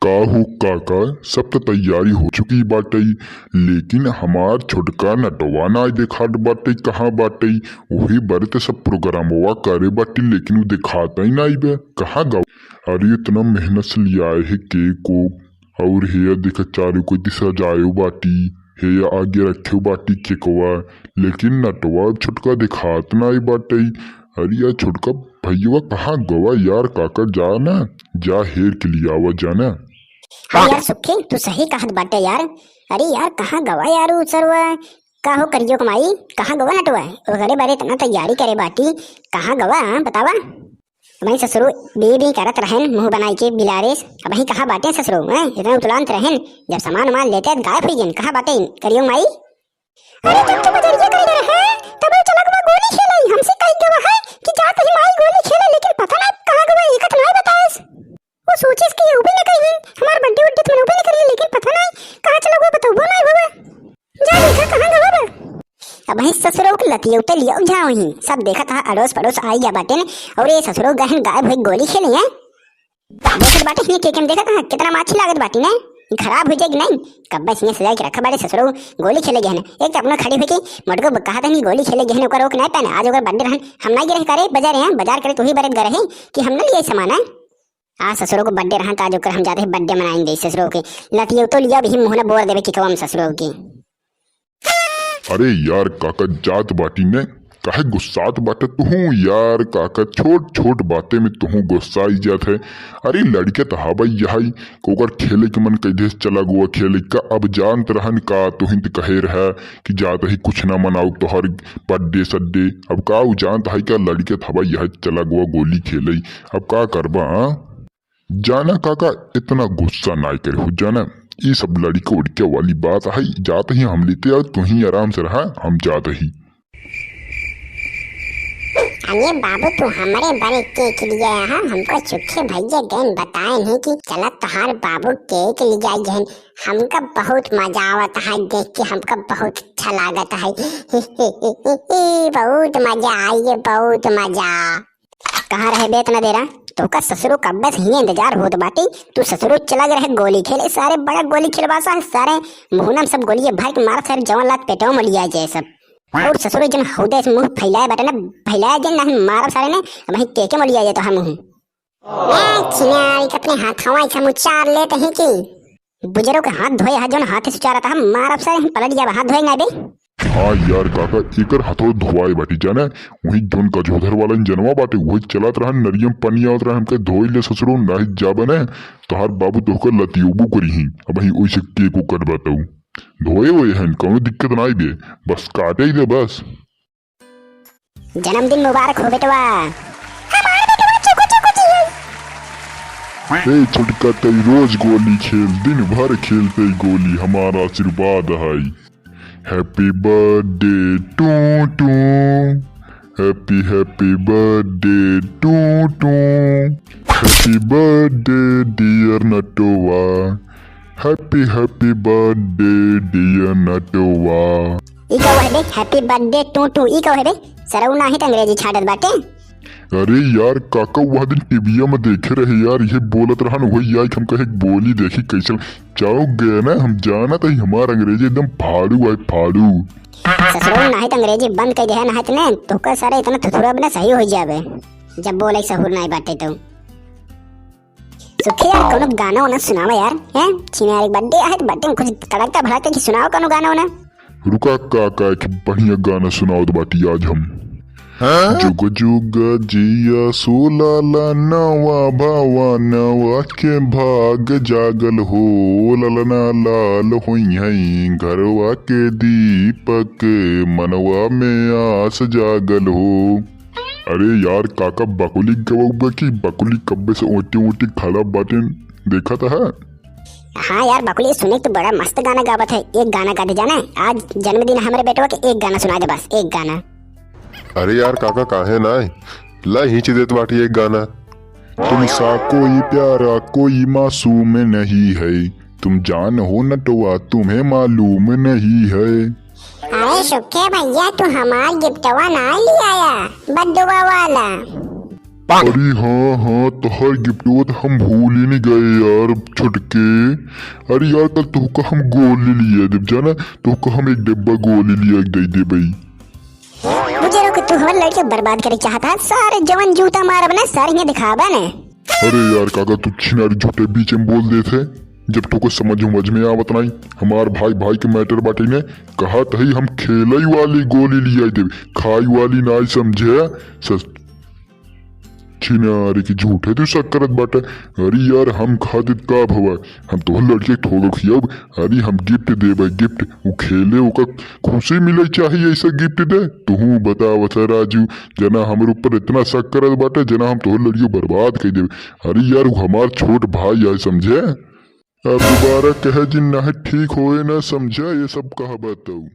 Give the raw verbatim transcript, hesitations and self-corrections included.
का हो काका, सब त तैयारी हो चुकी बाटइ, लेकिन हमार छोटका नटवा नाहीं देखात बाटइ, कहाँ बाटइ? उही बरे त सब प्रोग्रामवा करे बाटी, लेकिन उ देखातइ नाहीं बे, कहाँ गवा? अरे, इतना मेहनत से लियाए है केक ओक, अउर हेया देखा चारों कोई दिशा जायो बाटी, हेया आगे रख्यो बाटी केकवा, लेकिन नटवा छोटका देखात नाहीं बाटइ। अरे यार छोटका भइयवा कहाँ गवा यार, काका जा ना, जा हेर के लियावा जा ना। हाँ यार सुखी, तू सही कहत बाटे यार। अरे यार कहाँ गवा यार उ सरवा, का हो करियो क माई, कहाँ गवा नटवा? ओकरे बरे इतना तैयारी करे बाटी, कहाँ गवा, हाँ, बतावा। अबहीं ससुरो बी बी करत रहेन, मुँह बनाई के बिलारेस। अबहीं कहाँ बाटे ससुरो, हैं? इतना उतलांत रहेन, जब सामान उमान लेते गायब हुइ गएन। कहाँ बाटे करियो माई? अरे जब तू बजरिया करे रहे, तब वो चला गवा गोली खेले, हमसे कही गवा है कि जात ही माई गोली खेले, लेकिन पता ना कहाँ गवा, एक तो नाहीं बताएस। वो सोचेस कि ये उबे न कही, हमार बर्थडे उड्डे तो उबे न करी, लेकिन पता नाहीं कहाँ चला गवा, बताओ नाहीं बाबा। जा देखा कहाँ गवा बा। अबहीं ससुरो के लतियौते लियो जाओ ही। सब देखत ह, अड़ोस पड़ोस आई गया बाटे ने, अउर ये ससुरो गहन गायब हुई गोली खेले हैं। देखत बाटे हियाँ केक में, देखत ह कितना माछी लागत बाटी ने, ई खराब हुइ जाएगी नाहीं। कब्बे से हियाँ सजा के रखा बाटे ससुरो, गोली खेले गहन। एक तो अपना खड़ी हुई के मोटको कहत हनी गोली खेले गहन, ओकर रोक नाहीं पाएन। आज ओकर बर्थडे रहन, हम नाहीं गए रहे करे बाजार, यहाँ बाजार करे तो ही बरत गए रहे कि हम ना लिए सामान है। आज ससुरो को बर्थडे रहन, तो आज ओकर हम जाते ही बर्थडे मनाएंगे ससुरो के। लतियौतो लिया भी मुँह ना बोर देवे कि कवम ससुरो के। अरे यार काका जात बाटी ने, काहे गुस्सात बाटे तुहूँ यार काका, छोट छोट बाते में तुहूँ गुस्साई जात है। अरे लड़िका त हबइ यही, ओकर खेले के मन कइ देस चला गवा खेले का, अब जानत रहन का तुहिन त कहे रहा कि जात ही कुछ ना मनाउ तोहर बर्थडे सड्डे, अब का उ जानत है का लड़िका त हबइ यही चला गवा गोली खेले, अब का करबा हाँ? जाना काका, इतना गुस्सा नाहीं करे हो, जाना, ई सब लड़िका उड़िका वाली बात है, जात ही हम लेते आओ, तू ही आराम से रहा, हम जात ही। अरे बाबू, तू हमरे बरे केक लिया यहाँ, हमको सुखे भइया गएन बताएन है कि चला तोहार बाबू केक लिया गएन। हमका बहुत मजा आवत है देख के, हमका बहुत अच्छा लागत है। बहुत मजा आई है, बहुत मजा। कहाँ रहे बे इतना देरा? तोहका ससुरो कब्बे से हियाँ इंतजार होत बाटी। तू ससुरो चला गए रहे गोली खेले, सारे बड़ा गोली खेलवासा है सारे। मुहना में सब गोलिये भर के मारब सारे, जवन लात पेटवा में लिया जाए सब। अउर ससुरो जन हौदे से मुँह फैलाए बाटे ना, फैलाए जन ना मारब सारे ने, वहीं केके में लिया जाए तो हम मुँह। ए छिनारी के अपने हाथवा ऐसा मुचार लेते हैं कि? बुजरो के हाथ धोए है, जौन हाथ से उचारत है, मारब सारे हम पलट जाब, हाथ धोए ना बे। हाँ यार काका, एकर हाथो धोआए बाटी जाने, वही जौन गजोधर वाला जनवा बाटे, वही चलत रहन, नरियम पनियावत रहन, हमके धोई ले ससुरो, नाहीं जाबे ने, तोहार बाबू तोहकर लतियोबू करी ही, अब ही ओइसे केक ओकर बताऊ, धोए वोए हन, कौनो दिक्कत नाहीं बे, बस काटे ही दे बस। जन्मदिन मुबारक हो बेटवा। हमार बेटवा चुकु चुकु जी है। ए छोटका, तई रोज गोली खेल, दिन भर खेलते गोली, हमार आशीर्वाद है। Happy birthday to to, happy happy birthday to to, happy birthday dear नटवा, happy happy birthday dear नटवा। ई का है बे? Happy birthday to to, ई का है बे? सरऊ नाहीं त अंग्रेजी छाटत बाटे। अरे यार काका, वह दिन टीवीया में देखे रहे यार, ये बोलत रहन, वही आई हम कहे बोली देखी कैसन। चाहो गए ना, हम जानत ही हमार अंग्रेजी एकदम फाड़ू है, फाड़ू। ससुरो नाहीं त अंग्रेजी बंद कर दे है, नाहीं त ने तोहका सारे इतना थुथुरा बना सही हो जाबे, जब बोले सहूर नाहीं बाटे तो। सुखी यार, कौनो गाना वाना सुनावा यार, हैं? छिनारी के birthday है, तो birthday में कुछ तड़कता भड़कता की सुनावा कौनो गाना वाना। रुका काका, एक बढ़िया गाना सुनावत बाटी आज हम। हाँ? जुग जुग जिया सो लाला नवा भवनवा के भाग जागल हो, ललना लाल होई है घरवा के दीपक मनवा में आस जागल हो। अरे यार काका, बकुली गवाउबे की बकुली कब्बे से ओटी ओटी खड़ा बाटेन, देखत है? हाँ यार बकुली, सुने तो बड़ा मस्त गाना गावत है। एक गाना गा दे जाने, आज जन्मदिन है हमरे बेटवा के, एक गाना सुना दे बस, एक गाना। अरे यार काका, काहे नाय, ला हींच देत बाटी एक गाना। तुमसा कोई प्यारा कोई मासूम नहीं है, तुम जान हो नटवा तुम्हें मालूम नहीं है। अरे सुखे भैया, तू हमार गिफ्टवा ना ले आया, बद्दुआ वाला। अरे हाँ, हाँ, तोहर गिफ्टवा तो हम भूल ही नहीं गए यार, छोटके। अरे यार, कल तोहका हम गोली लिया देब, जाना, तोहका हम एक डब्बा गोली लिया के दे देबे। बुजरो के तू हमर लड़के बर्बाद करे चाहत है, सारे जवन जूता मारब ना, सारे हियाँ दिखाबे ने। अरे यार काका, तू छिनारी झूठे बीच में बोल देत है। जब तोहका समझ उमझ में आवत नाई, हमार भाई भाई के मैटर बाटे ने, कहत ही हम खेलई वाली गोली लिया देब, खाई वाली नाई समझे। सस-, छिनारी की झूठे तू शक करत बाटे। अरे यार, हम खातिर का भवा, हम तोहर लड़के के थोड़ो खियाब। अरे हम गिफ्ट देबे, गिफ्ट। उ खेले, ओका खुशी मिले चाहिए ऐसा गिफ्ट दे। तुहू बतावत है राजू, जना हमरे ऊपर इतना शक करत बाटे, जना हम तोहर लड़ियो बर्बाद कर देबे। अरे यार, उ हमार छोट भाई है, समझे? अब दोबारा कहे जिन नाहीं ठीक होए ना, समझे? ये सब कहा बताऊ।